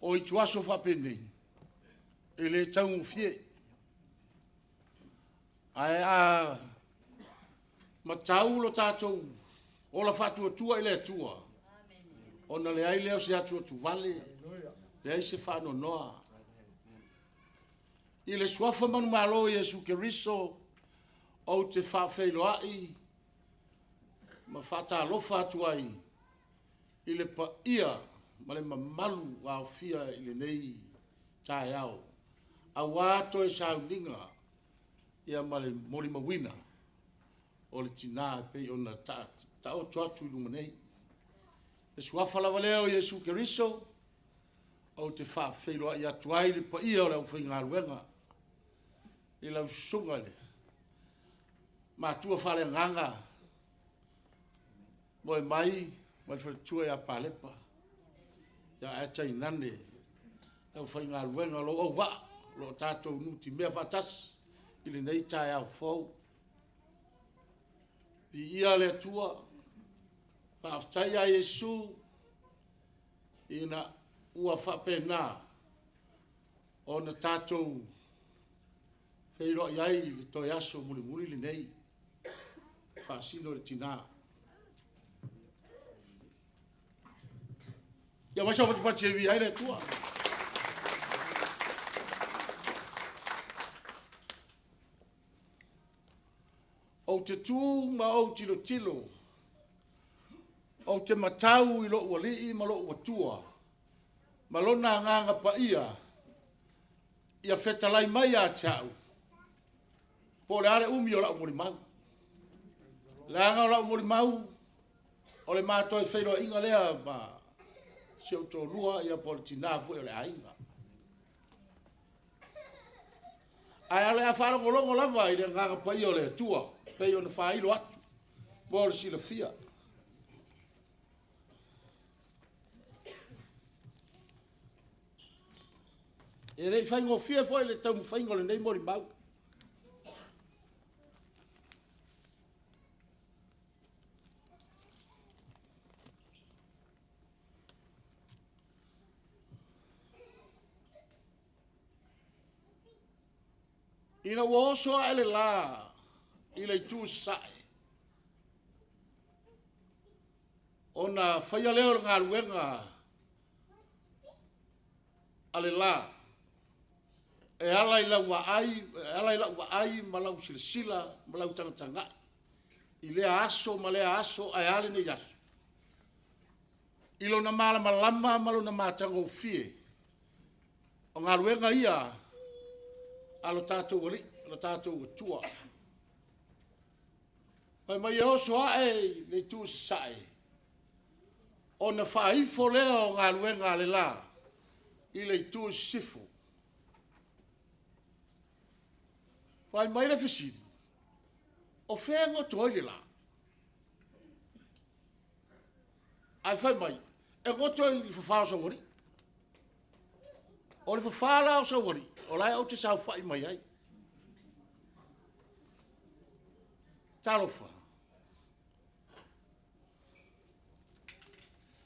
O ituaso faapenei, e le taugofie. Ae a matau lo tatou ola faatuatua i le Atua, ona leai lea o se atuatuvale, leai se faanoanoa. I le suafa manumalo o Iesu Keriso ou te faafeiloai ma faatalofa atu ai i le paia ma le mamalu ua aofia i lenei taeao, aua toe sauniga ma le molimauina o le tina e pei ona taoto atu i luma nei. O le suafa lava lea o Iesu Keriso ou te faafeiloai atu ai i le paia o le aufaigaluega i lau susuga i le matua faaleagaga Moemai ma le faletua ia Palepa, ae tainane le aufaigaluega o lou auvaa o lo o tatou nutimea faatasi i lenei taeao fou. Viia le Atua, faafetai ia Iesu ina ua faapena ona tatou feiloai ai i le toe aso mulimuli lenei e faasino le tina. Ia aumai sau fatufati e viia ai le Atua. Ou te tu ma ou tilotilo, ou te matau i lou Alii ma lou Atua ma Lona Agaga Paia, ia fetalai mai ia te au, po o le a le umi o lau molimau. Leaga o lau molimau, o le ma toe feiloaiga lea ma si ou toalua po o le tina foi o le aiga. Ae o le a faalogologo lava i le Agaga Paia o le Atua e pei ona faailo atu mo le silafia. E le i faigofie foi le taumafaiga o lenei molimau. Ina ua oso ae le la i le itu i Sasae, ona faia lea o le galuega a le la e ala i lau vaai ma lau silasila ma lau tagatagai i lea aso ma lea aso ae a lenei aso, i lona malamalama ma lona matagofie o galuega ia a lo tatou Alii, lo tatou Atua. Fai mai e oso ae i le itu i Sasae, ona faaifo lea o galuega a le la i le itu i Sisifo. Fai mai le fesili, o fea e goto ai le la? Ae fai mai, e goto i le fafa o Saualii. O le fafa la o Saualii, o la ou te saofai mai ai. Talofa!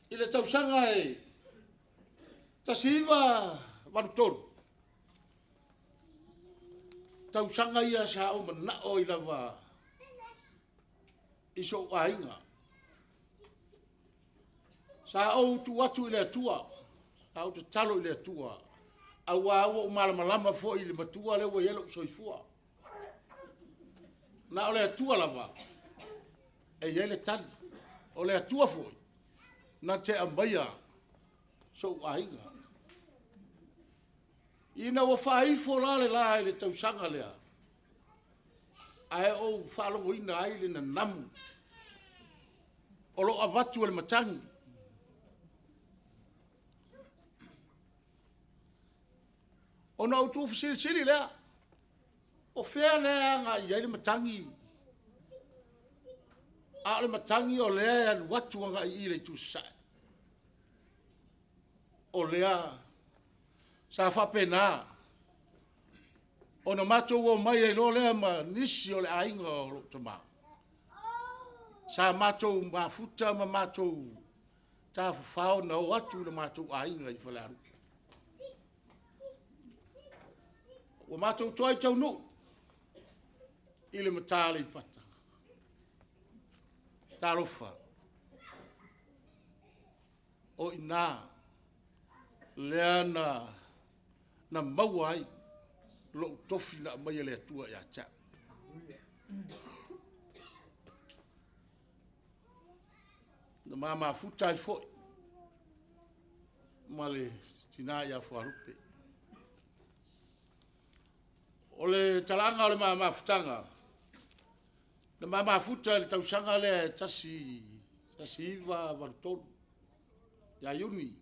I le tausaga e 1983, tausaga ia sa ou manao ai lava i sou aiga. Sa ou tuu atu i le Atua, sa ou tatalo i le Atua, aua ua ou malamalama foi i le matua lea ua i ai lou soifua. Na o le Atua lava e i ai le tali. O le Atua foi na te aumaia sou aiga. Ina ua faaifo la le la i le tausaga lea, ae ou faalogoina ai le nanamu o lo o avatu e le matagi. Ona ou tuufesilisili lea, o fea lea e agai i ai le matagi, a o le matagi o lea e alu atu agai i le itu i Sasae. O lea sa faapena ona matou omai ai loa lea ma nisi o le aiga o lou tama, sa matou mafuta ma matou tafafao na o atu i le matou aiga i Falealupo. Ua matou toai taunuu i le mata Aleipata. Talofa, o i ina lea na maua ai lou tofi na aumai e le Atua ia te au. Na ma mafuta ai foi ma le tina ia Fualupe. O le talaga o le ma mafutaga, na ma mafuta i le tausaga lea e 1983 ia Iuni.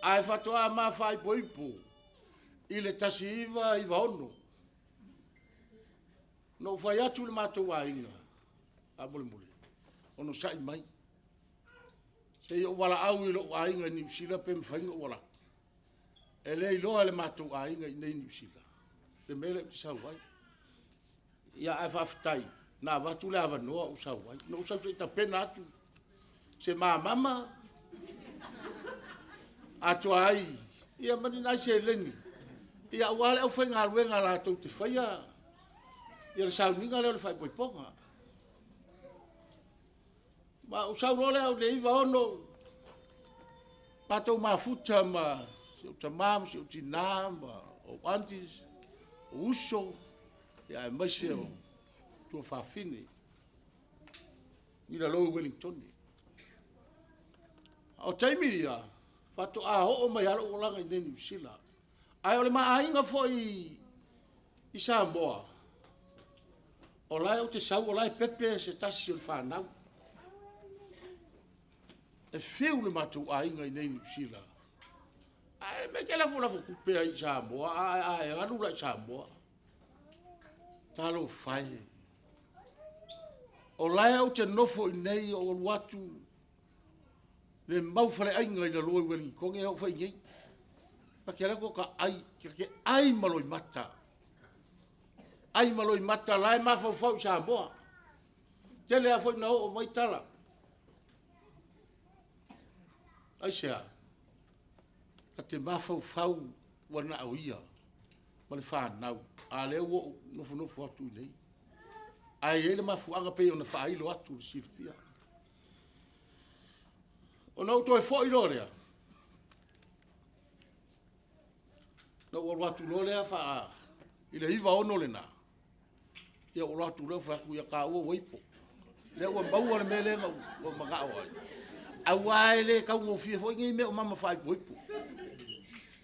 Ae faatoa ma faaipoipo i le 1996. Na ou fai atu i lo matou aiga, faamolemole onosai mai, se i ou valaau i lou aiga i Niu Sila pe mafai ona ou alu atu. E le iloa e le matou aiga i inei i Niu Sila le mea lea ou te sau ai. Ia ae faafetai na avatu le avanoa ou sau ai. Na ou sau se i tapena atu se mama atoa ai ma ni nai seleni aua le aufaigaluega latou te faia le sauniga lea o le faaipoipoga. Ma ou sau loa lea i le 1996, matou mafuta ma si ou tama ma si ou tina ma ou aunties, ou uso, aemaise o tuafafine i lalo i Ueligitone. A o taimi ia, faatoa oo mai lava lou olaga i inei i Niu Sila. Ae o le ma aiga foi i Samoa, o la e ou te sau o la e pepe se tasi o le fanau. E fiu le matou aiga i inei i Niu Sila, ae e te lafolafo tupe ai i Samoa, ae a e alu la i Samoa, talofa e, o la e ou te nofo i inei ou alu atu le mau faleaiga i lalo i Ueligitone e oo foi i inei. Ta te alu atu ta ai, ta te ai ma loimata, ai ma loimata o la e mafaufau i Samoa. E tele lava foi ina oo mai tala. Aisea? Ta te mafaufau ua na o ia ma le fanau, a o lea ua ou nofonofo atu i inei. Ae i ai le mafuaaga e pei ona faailo atu i le silafia. Ona ou toe foi loa lea, na ou alu atu loa lea i le 1996 lena, ia ou alu atu loa fai atu, ia taua ua ipo. O lea ua maua le mea lea na ou manao ai, aua e le taugofie foi nei mea o mama faaipoipo.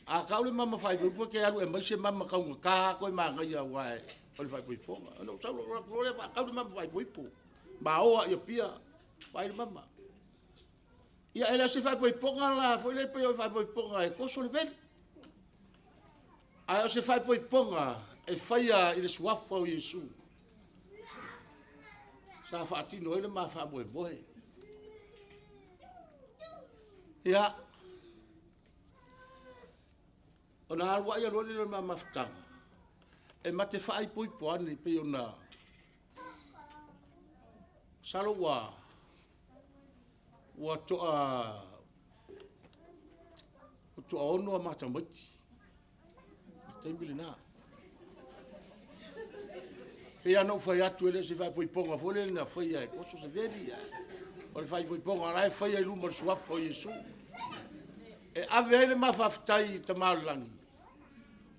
A tau le mama faaipoipo, e te alu e aumai se mama taugata lava toe manaia aua o le faaipoipoga. Ona ou sau loa alu atu lea faatau le mama faaipoipo, ma o lava i Apia vaai le mama. Ia e le o se faaipoipoga la e pei o le faaipoipoga e toso le veli, ae o se faaipoipoga e faia i le Suafa o Iesu sa faatino ai le ma faamoemoe. Ia, ona alu ai alu ai lea o le ma mafutaga, e ma te faaipoipo ane pei ona... masalo ua toaono a ma tamaiti i le taimi lena. E pei lava ona ou fai atu, e le o se faaipoipoga foi lele na faia e toso se veli, ae o le faaipoipoga o la e faia i luma o le Suafa o Iesu. E ave ai le ma faafetai i le Tama o i le Lagi,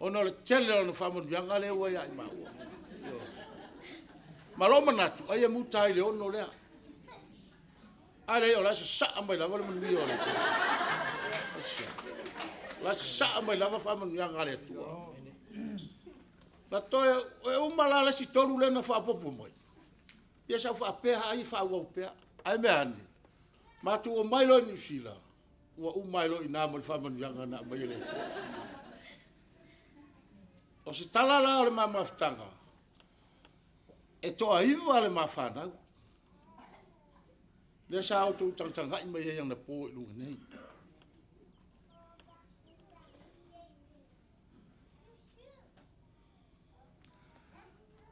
ona o le tele o ana faamanuiaga lea ua ia i maua. Ioe. Ma lou manatu, ai e muta lava i le 6 lea. A leai o la e sasaa mai lava le manuia o le Atua. Aisea? O la e sasaa mai lava faamanuiaga a le Atua. Na toe, e uma la le isi 3 lea na faaopoopo mai, ia sa ou faapea lava ai e faaauau pea. Ae mea ane, matou omai loa i Niu Sila, ua uma ai loa i ina ma le faamanuiaga na aumai e le Atua. O se tala la o le ma mafutaga, e toa-9 le ma fanau, lea sa outou tagatagai mai ai anapo i luga nei.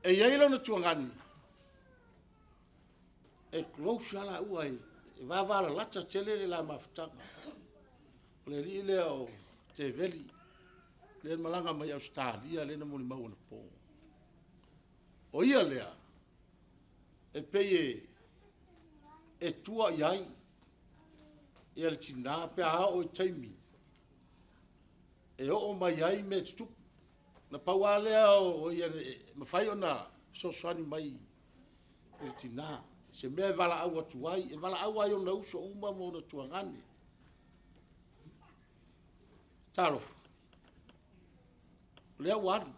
E i ai lona tuagani, e close lava laua, e vavalalata tele le la mafutaga. O le alii lea o Teveli. Lea na malaga mai Ausetalia lea na molimau anapo. O ia lea e pei e tua i ai le tina pe a oo i taimi e oo mai ai mea tutupu. Na pau lava lea o ia e mafai ona fesoasoani mai i le tina i se mea e valaau atu ai. E valaau lava i ona uso uma ma ona tuagane. Talofa, o lea ua alu.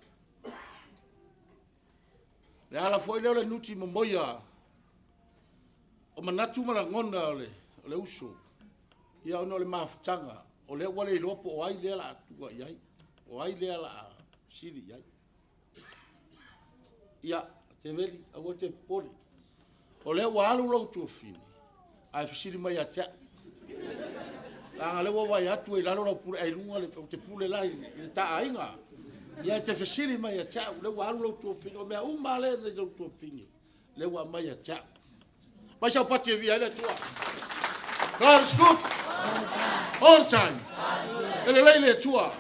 O le ala foi lea o le nutimomoia o manatu ma lagona o le uso, ia ona o le mafutaga, o lea ua le iloa po o ai lea o le a tua i ai, po o ai lea o le a fesili i ai. Ia, Teveli, aua e te popole, o lea ua alu lou tuafafine, ae fesili mai ia te au, leaga o lea ua ou vaai atu e i lalo lau pule ae i luga le… ou te pule la i le ta aiga. Ia e te fesili mai ia te au, o lea ua alu lou tuafafine. O mea uma lava lea e i lou tuafafine, o lea ua aumai ia te au. Aumai sau pati e viia ai le Atua. God is good all the time. E lelei le Atua.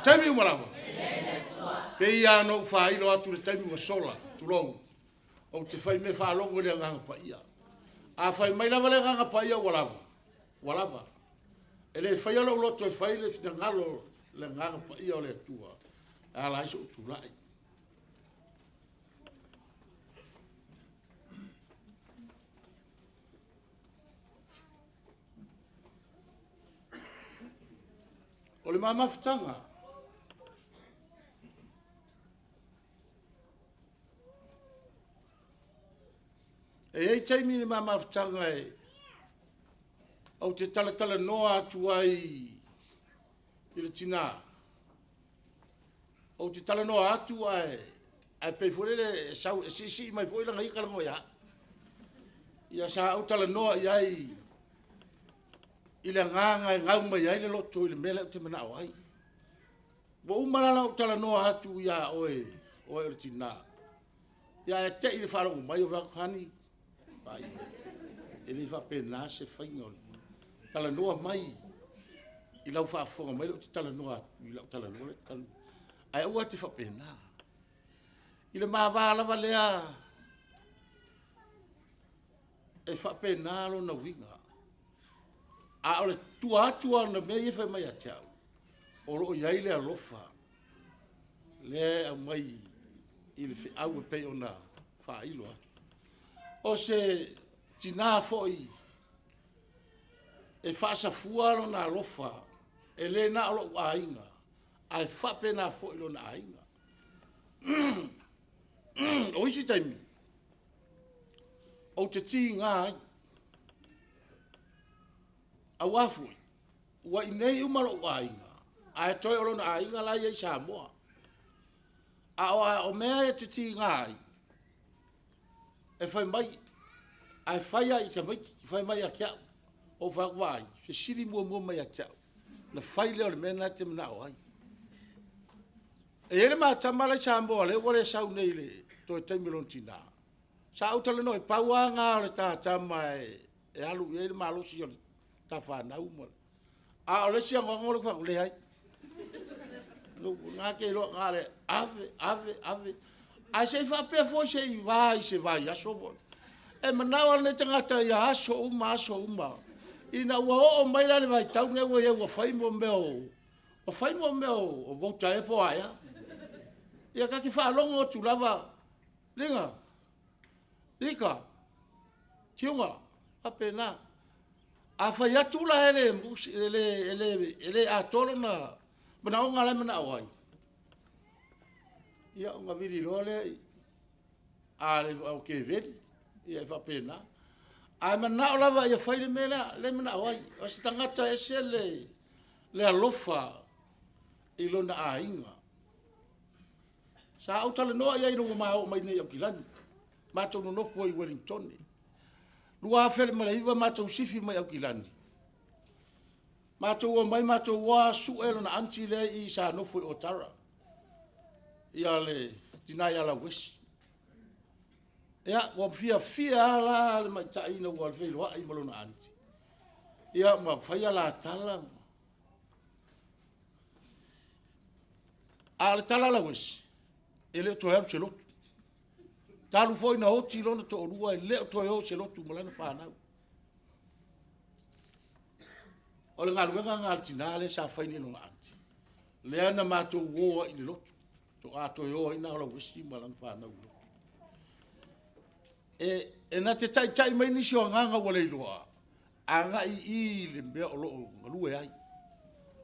Taimi uma lava. E pei lava ona ou faailo atu i le taimi ua sola, tulou, ou te faimea faalogo i le Agaga Paia. A fai mai lava le Agaga Paia ua lava, ua lava. E le faia lou loto e fai le finagalo o le Agaga Paia o le Atua e ala ai sou tulai. O le ma mafutaga, e i ai taimi i le ma mafutaga ou te talatalanoa atu ai i le tina, ou te talanoa atu ae ae pei foi lele e sau e siisii mai foi lana ia talanoa ia au. Ia sa ou talanoa i ai i le agaga e gau mai ai le loto i le mea lea ou te manao ai. Ua uma la ona ou talanoa atu ia oe, o oe o le tina, ia ae te i i le faalogo mai ou fai atu, honey, vaai, e le faapena se faiga o le talanoa mai i lau faafofoga mai lea ou te talanoa atu i lau talanoa lea ou te talanoa. Ae aua e te faapena. I le ma va lava lea, e faapena lona uiga. A o le tua atu lava o mea ia e fai mai ia te au, o lo o i ai le alofa lea e aumai i le feau e pei ona faailo atu. O se tina foi e faasafua lona alofa, e le na o lou aiga, ae faapena foi lona aiga. O isi taimi, ou te tiga ai, aua foi ua i inei uma lou aiga, ae toe o lona aiga la e i Samoa. A o mea e te tiga ai, e fai mai, ae fai lava i tamaiti, fai mai ia te au. Ou fai atu, vaai, fesili muamua mai ia te au, ona fai lea o le mea lena e te manao ai. E i ai le ma tama la e i Samoa o lea ua le sau nei i le toe taimi o lona tina, sa ou talanoa i ai, pau lava lena o le ta tama e alu i ai le malosi o le ta fanau. A o le isi anoano lea ou te fai atu, leai, o lena e te iloa na o le ave, ave, ave. Ae se i faapea foi se i va i se vaiaso. E manao lava lenei tagata ia aso uma aso uma. Ina ua oo mai la i le vaitau lenei ua i ai ua fai mea o voter ea po o a ea. Ia ta te faalogo atu lava, Lina, Lita, Tiuga, e faapena. A fai atu la e le atoa lona manaoga la e manao ai, ia ona vili loa lea i, a le o Keveli, ia e faapena. Ae manao lava ia fai le mea lea e manao ai. O se tagata e ese le alofa i lona aiga. Sa ou talanoa i ai ina ua ma oo mai i inei i Aukilani, matou nonofo ai i Ueligitone. 2009 matou sifi mai Aukilani, matou omai matou o lava sue lona aunty lea e i i sa nofo i Otara, le tina ia Lauesi. Ia, ua fiafia lava la le tamaitai ina ua feiloai ma lona aunty, ia ma fai a la tala. A o le tala a Lauesi, e le o toe alu i se lotu. Talu foi ona oti lona toalua, e le o toe o i se lotu ma lana fanau. O le galuega lena a le tina lea sa fai nei i lona aunty, lea na matou o ai i le lotu, faatoa toe o ai lena o Lauesi ma lana fanau i le lotu. E na te taitai mai nisi o agaga ua le iloa, agai i i i le mea o lo o galue ai.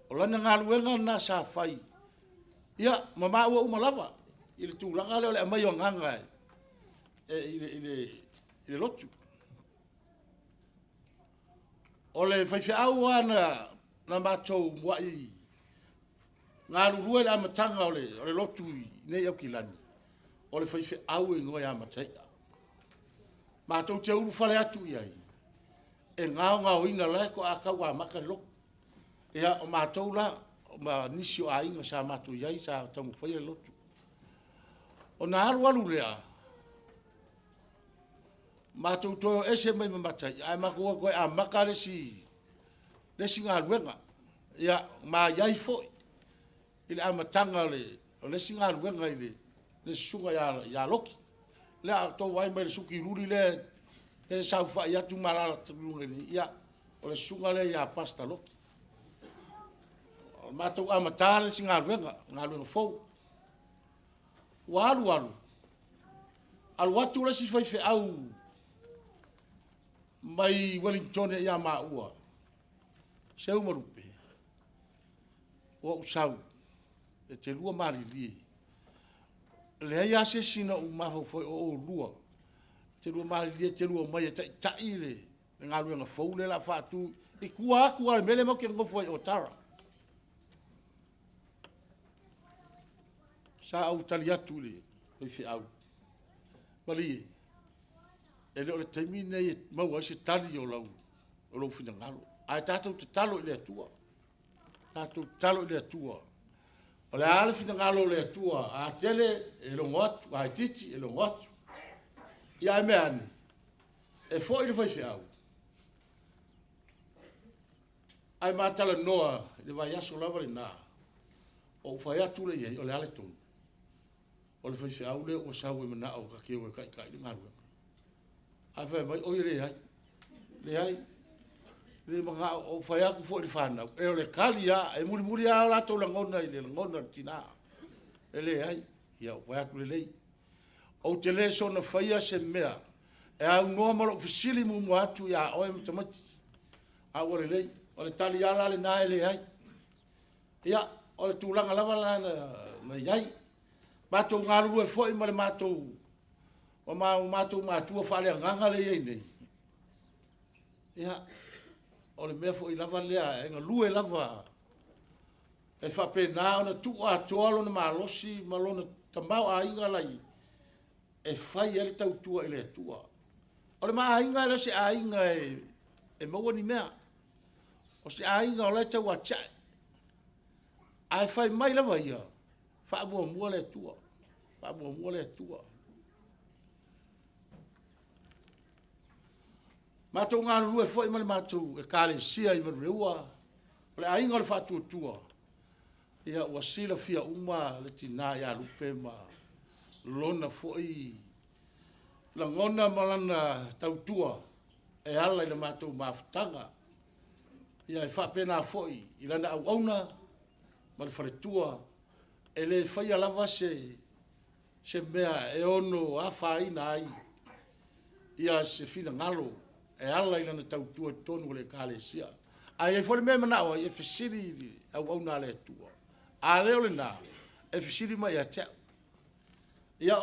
O lana galuega lena sa fai, ia, ma maua uma lava i le tulaga lea o le aumai o agaga i le lotu. O le faifeau lava na matou muai galulue i le amataga o le lotu i inei i Aukilani, o le faifeau e igoa ia Mataia. Matou te ulufale atu i ai, e gaogaoina o la e faatoa tau amata le lotu. Ia, o matou la ma nisi o aiga sa matou i ai sa taumafaia le lotu. Ona alu alu lea, matou toe o ese mai ma Mataia, ae matou o atu e amata le isi galuega. Ia, ma i ai foi i le amataga o le isi galuega i le susuga ia Loti. Lea a outou vaai mai i le suki luli lea e saofafai atu ma alaala i luga nei, ia, o le susuga lea ia Pastor Loti. Na matou amata le isi galuega, galuega fou. Ua alu alu, alu atu le isi faifeau mai Ueligitone ia maua, Seumalupe, ua ou sau, e te lua malilie, e leai lava se isi na ou mafaufau i ai o oulua, e te lua malilie e te lua omai e taitai le galuega fou lea o le a faatu i tua atu lava o le mea lea matou te nonofo ai i Otara. Sa ou tali atu i le faifeau, malie, e le o le taimi lenei e maua ai se tali o lou finagalo, ae tatou tatalo i le Atua, tatou tatalo i le Atua. O le a le finagalo o le Atua, a tele e logo atu, a itiiti e logo atu. Ia ae mea ane, e foi le faifeau, ae ma talanoa i le vaiaso lava lena, ou fai atu lea i ai, o le a le tonu? O le faifeau lea ua sau e manao ta te o e taitai le galuega. Ae fai mai, oi e leai, leai, e le manao. Ou fai atu foi i le fanau, o le tali lava, e mulimuli lava o latou lagona i le lagona o le tina. E leai. Ia ou fai atu, lelei, ou te le soona faia se mea e aunoa ma lou fesili muamua atu ia oe ma tamaiti. A ua lelei. O le tali lava la lena e leai. Ia, o le tulaga lava lena na i ai. Matou galulue foi ma matou matua faaleagaga lea e i ai nei, ia, o le mea foi lava lea, e galue lava, e faapena ona tuu atoa lona malosi ma lona tamaoaiga la e i ai, e fai ai le tautua i le Atua. O le ma aiga e le o se aiga e maua ni mea, o se aiga o la e tau atiae. Ae fai mai lava ia, faamuamua le Atua, faamuamua le Atua. Matou galulue foi ma le matou Ekalesia i Manureua, o le Aiga o le Faatuatua, ia ua silafia uma le tina ia Lupe ma lona foi lagona ma lana tautua e ala i le matou mafutaga. Ia e faapena foi i lana auauna ma le faletua, e le faia lava se mea e ono afaina ai se finagalo e ala i lana tautua i totonu o le Ekalesia. A i ai foi le mea e manao ai, e fesili i le auauna a le Atua. A le o lena, e fesili mai ia te au. Ia,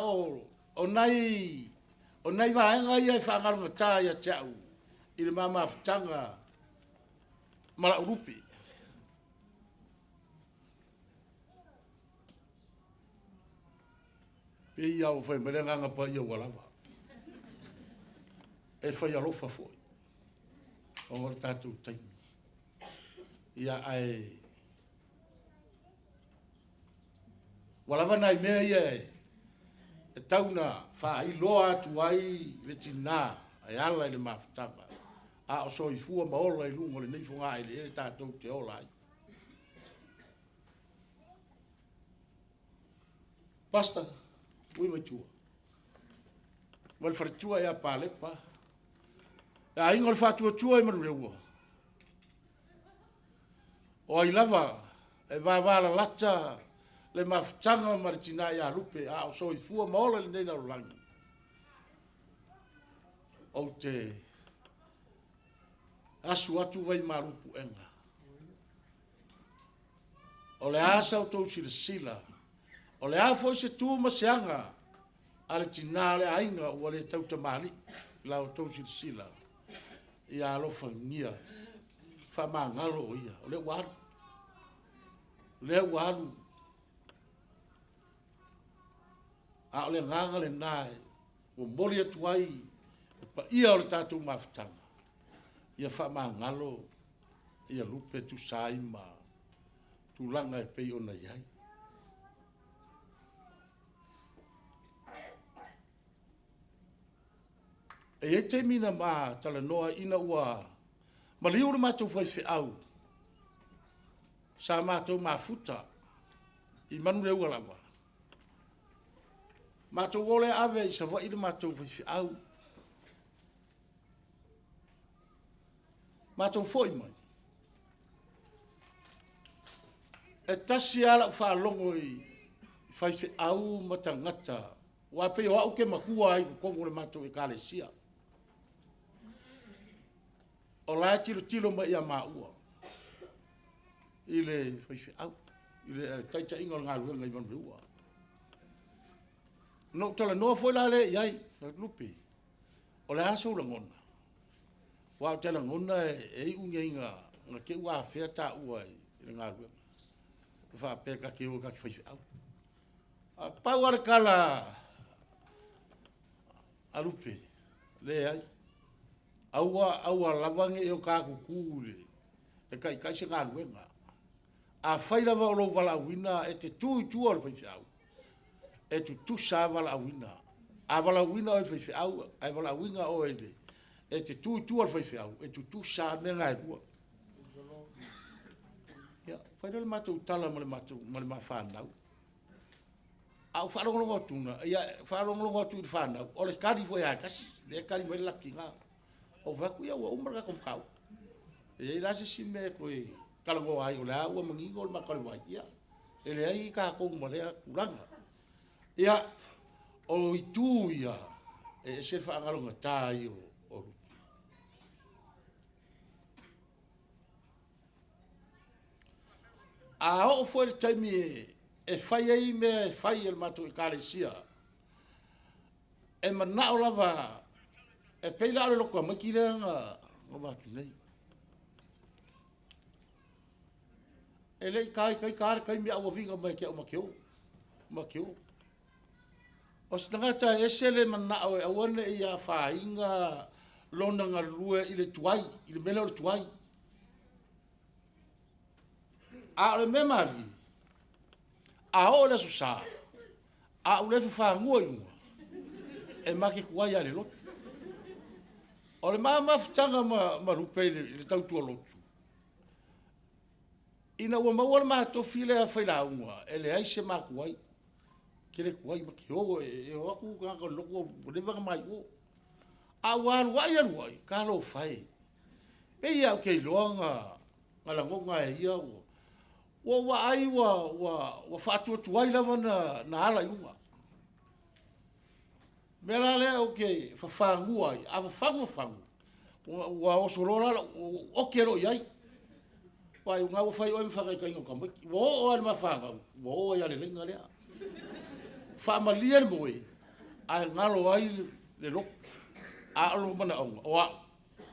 o nai vaega ia e faagalugata ia te au i le ma mafutaga ma lau lupe. E pei lava ona fai mai le Agaga Paia ua lava, e fai alofa foi ona o le tatou taimi. Ia, ae ua lava nai mea ia e tau ina faailoa atu ai le tina e ala i le mafutaga, a o soifua ma ola i luga o lenei fogaeleele tatou te ola ai. Pastor, ui mai tua. Ma le faletua ia Palepa. Le aiga o le Faatuatua i Manuleua. O ai lava e vavalalata le mafutaga ma le tina ia Lupe a o soifua ma ola i lenei lalolagi, ou te asu atu vai malu puega. O le a sa outou silasila, o le a foi se tu ma se aga a le tina o le aiga ua le tautamalii i la outou silasila, ia alofagia, faamagalo o ia, o lea ua alu, o lea ua alu. A o le agaga lena e momoli atu ai le paia o le tatou mafutaga, ia faamagalo ia Lupe tusa ai ma tulaga e pei ona i ai. E i ai taimi na ma talanoa ina ua maliu le matou faifeau sa matou mafuta i Manuleua lava. Matou o lea ave i Savaii le matou faifeau. Matou foi mai, e tasi lava lau faalogo i faifeau ma tagata, aua e pei o au ou te matua ai i totonu o le matou ekalesia. O la e tilotilo mai ia maua i le faifeau, i le taitaiga o le galuega i Manuleua. Na ou talanoa foi la lea i ai, Lupe, o le a sou lagona? Aua ou te lagona e iu nei ina te i ua afea taua i le galuega. E faapea ta te o ta te faifeau. Ae pau lava le tala a Lupe, leai, aua aua lava ne i o ta tutu i le taitai se galuega. Afai lava o lou valaauina e te tu i tua o le faifeau, e tutusa lava valaauina. A valaauina oe e le faifeau ae valaauina oe e te tu i tua o le faifeau, e tutusa lava mea na e lua. Ia, fai lea o le matou tala ma le ma fanau. A ou faalogologo atu, ia, faalogologo atu i le fanau, o le tali foi lava e tasi, lea e tali mai le latou tina. Ou fai atu, ia ua uma le tatou mataupu. E leai la se isi mea e toe talanoa ai, o lea ua manino le mata o le vai, ia, e leai tatou ma lea tulaga. Ia, o itu ia, e ese le faagalogata ai o Lupe. A oo foi i le taimi e fai ai mea e fai e le matou ekalesia, e manao lava, e pei la o le loto tamaiti lea na avatu nei. E le i taitai ta le taimi ae ua viga mai ia te au ma te o, ma te o. O se tagata e ese le manao e aua ne i afaina lona galue i le tuai, i le mea lea o le tuai. A o le mea malie, a oo i le Aso Sa, a ou le fafagia i luga, e ma te tuai lava i le lotu. O le ma mafutaga ma Lupe i le tautua lotu, ina ua maua le ma tofi lea failauga, e leai se ma tuai. Tele tuai, ma te o, e o atu tagata o le lotu ua leva ona ma i o. A ua alu ai alu ai, talofa e, pei lava ou te iloa na lagona e ia ua ou vaai ua faatuatuai lava ona ala i luga. O le mea la lea ou te fafagu ai, a fafagu fafagu, ua oso loa la lou, oke loa i ai. Vaai o lena ua fai oe ma faataitaiga o tamaiti. Ua oo lava i le ma fanau, ua o ai lava i le laina lea. Faamalie le moe, ae galo ai le lotu. A o lou manaoga, o au,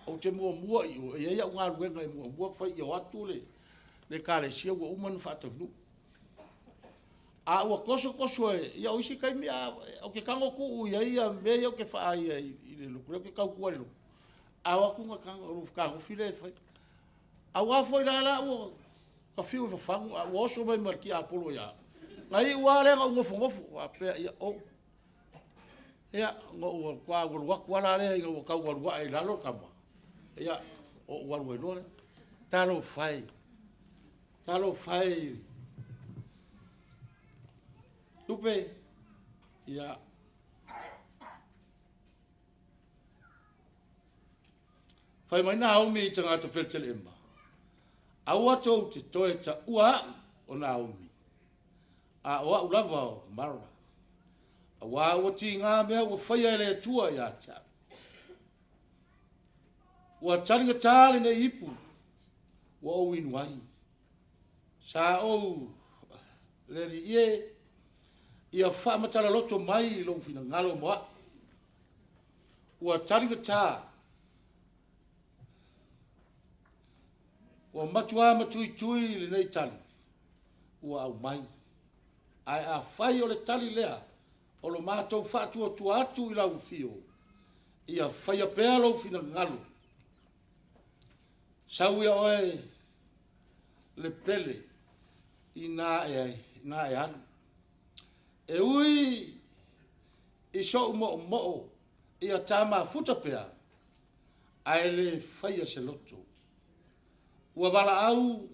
ou te muamua i o, e i ai au galuega e muamua fai ia o atu le ekalesia ua uma ona faataunuu. A ua toso toso e, ia o isi taimi ou te tago tuu i ai ia mea ia ou te faaia i le lotu, lea ou te tautua i le lotu, a o atu ona fetagofi lea e fai. Aua foi la la ua ta fiu e fafagu ae ua oso mai ma le tiapolo ia au. Na iu lava lea ina ou nofonofo faapea, ia ou, ia na ou matua ou alu atu lava la lea ina ua tau alu ae i lalo le tama, ia ou alu ai loa lea. Talofa e, talofa e. Lupe. Ia. Fai mai Naomi i tagata Pereteleema, Aua tou te toe taua au o Naomi, a o au lava o Mara, auā ua tiga mea ua faia e le Atua ia te au. Ua taligata lenei ipu ua ou inu ai. Sa ou le Alii e, ia faamatala loto mai lou finagalo mo au. Ua taligata, ua matuā matuitui lenei tali ua aumai. Ae afai o le tali lea o lo matou faatuatua atu i lau afio, ia faia pea lou finagalo. Sau ia oe le pele ina e alu. E ui i sou moomoo ia ta mafuta pea, ae le faia se loto. Ua valaau,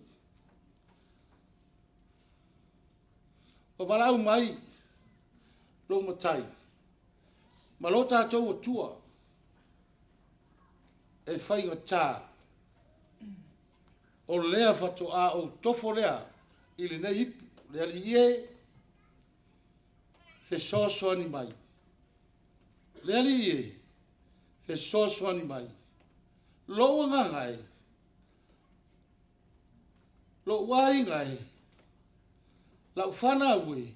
ua valaau mai lou matai ma lo tatou Atua e faigata o lea faatoa ou tofo lea i lenei ipu, le Alii e, fesoasoani mai. Le Alii e, fesoasoani mai. Lou agaga e, lou aiga e, lau fanau e,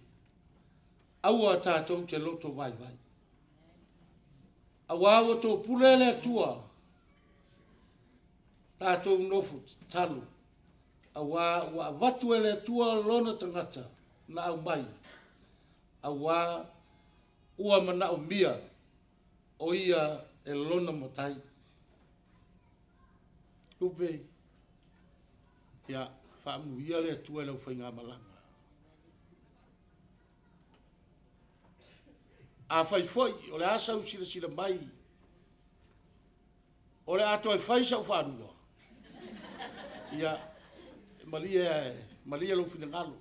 aua tatou te loto vaivai. Auā ua topule le Atua, tatou nofo tatalo, auā ua avatu e le Atua lona tagata na aumai, auā ua manaomia o ia e lona matai. Lupe, ia faamanuia le Atua i lau faigamalaga. Afai foi o le a sau silasila mai o le a toe fai sau faalua, ia, malie, malie lou finagalo,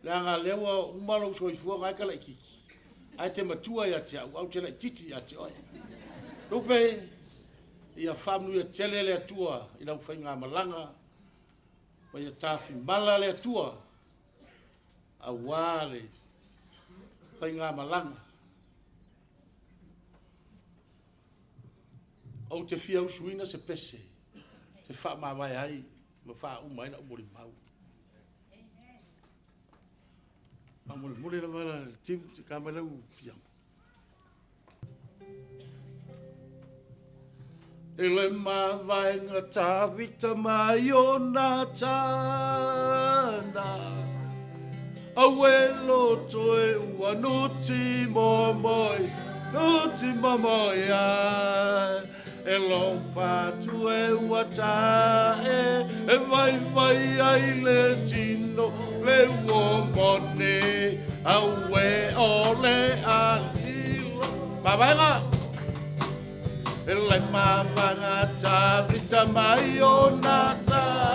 leaga lea ua uma lou soifuaga ae ta laititi, ae te matua ia te au, ae ou te laititi ia te oe. Lupe, ia faamanuia tele le Atua i lau faigamalaga, ma ia tafimala le Atua aua le faigamalaga. Ou te fia usuina se pese te faamavae ai ma faauma ai lau molimau. Faamolemole lava la Tim, ka mai lau piamo. I le mavaega Tavita ma Ionatana, Aue loto e ua nuti momoe, nuti momoe ai. E lo fatu e ua tae, e vaivai ai le tino, le ua mone, aue o le alilo. Mavaega! E le mavaga Tavita mai Ionatana,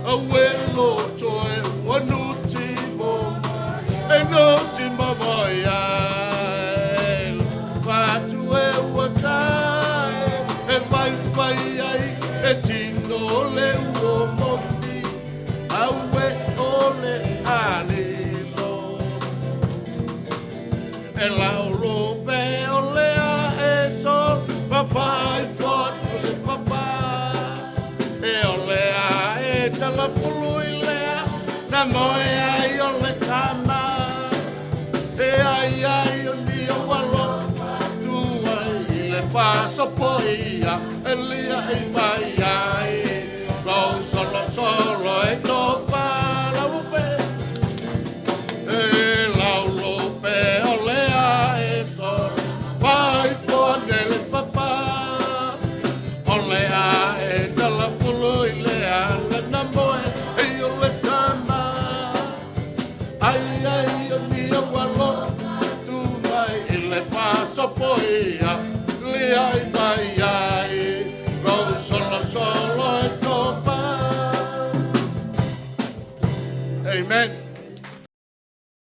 Aue loto e ua nuti momoe, e nuti momoe ai. Fatu e ua tae, e vaivai ai e tino le ua moni, aue o le alilo. E laulo pe o le a e sol ma fai fotu le papa. E o le a e talapulu i lea na moe ai o le tama. E ai ai o ni o alo tu ai i le paso poia e lia i mai ai. Lou solo solo e topa laulo pe. E laulo pe o le a e solo vai foane le papa. O le a e talapulu i le ala na moe e o le tama. Ai ai o ni o alo tu mai i le paso poia lia i mai ai. Lou solo solo e topa. Amen.